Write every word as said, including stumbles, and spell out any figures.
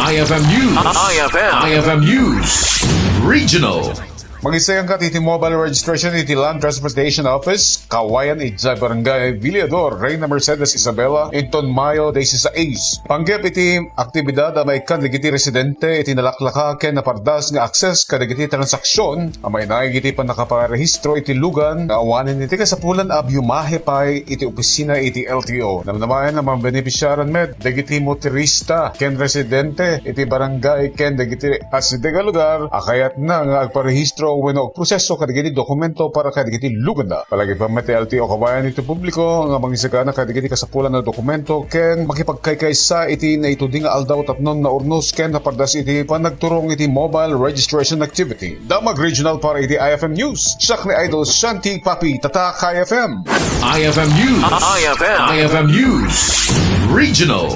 I F M News. I F M. I F M News. Regional. Magisayang kat iti mobile registration iti Land Transportation Office, Kawayan, idiay Barangay Villador, Reina Mercedes Isabela, inton Mayo dieciséis. Panggep iti aktibidad a maikkan dagiti residente iti nalaklaka ken napardas nga akses kadagiti transaksyon a mainaig iti pannakaparehistro iti lugan nga awanen iti kasapulan a biumahe pay iti opisina iti L T O. Namnamaen a mabenepisiaran met dagiti motorista ken residente iti barangay ken dagiti asideg a lugar a kayatna nga agparehistro wenno agproseso kadagiti dokumento para kadagiti luganda. Palagipem met ti L T O Kawayan iti publiko nga mangisagana kadagiti kasapulan a dokumento ken makipagkaykaysa iti naitudi nga aldaw tapno naurnos ken napardas iti panagturong iti mobile registration activity. Damag Regional para iti I F M News. Siak ni Idol Shanti Papi, Tatak I F M. I F M News. I F M. I F M News. Regional.